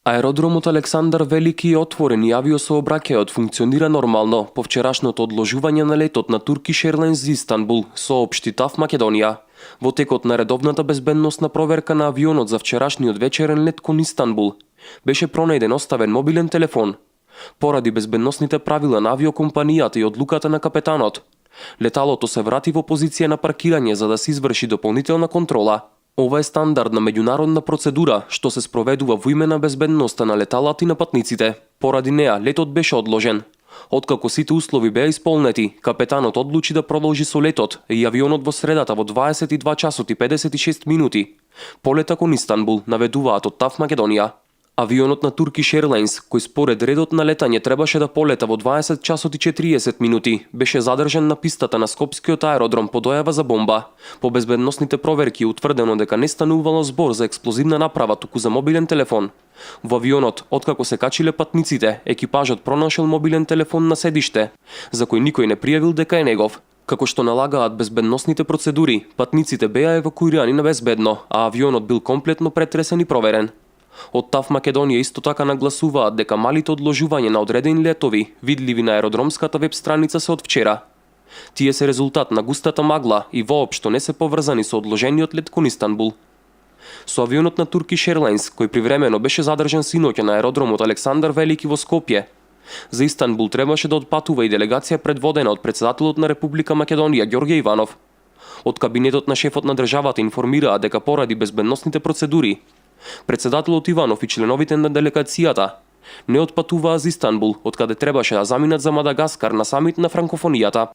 Аеродромот Александар Велики е отворен и авиосообраќајот функционира нормално по вчерашното одложување на летот на Turkish Airlines за Истанбул, соопшти ТАВ Македонија. Во текот на редовната безбедносна проверка на авионот за вчерашниот вечерен лет кон Истанбул, беше пронајден оставен мобилен телефон. Поради безбедносните правила на авиокомпанијата и одлуката на капетанот, леталото се врати во позиција на паркирање за да се изврши дополнителна контрола. Ова е стандардна меѓународна процедура што се спроведува во име на безбедноста на леталата и на патниците. Поради неа летот беше одложен. Откако сите услови беа исполнети, капетанот одлучи да продолжи со летот и авионот во средата во 22 часот и 56 минути полета кон Истанбул, наведуваат од ТАВ Македонија. Авионот на Turkish Airlines, кој според редот на летање требаше да полета во 20 часот и 40 минути, беше задржан на пистата на Скопскиот аеродром по дојава за бомба. По безбедносните проверки утврдено дека не станувало збор за експлозивна направа, туку за мобилен телефон. Во авионот, откако се качиле патниците, екипажот пронашел мобилен телефон на седиште, за кој никој не пријавил дека е негов. Како што налагаат безбедносните процедури, патниците беа евакуирани на безбедно, а авионот бил комплетно претресен и проверен. Од ТАВ Македонија исто така нагласуваат дека малите одложување на одредени летови, видливи на аеродромската веб страница, се од вчера. Тие се резултат на густата магла и воопшто не се поврзани со одложениот лет кон Истанбул. Со авионот на Turkish Airlines, кој привремено беше задржан синоќа на аеродромот Александар Велики во Скопје, за Истанбул требаше да отпатува и делегација предводена од председателот на Република Македонија Ѓорѓе Иванов. Од кабинетот на шефот на државата информираа дека поради безбедносните процедури, председателот Иванов и членовите на делегацијата не отпатуваа за Истанбул, откаде требаше да заминат за Мадагаскар на самит на франкофонијата.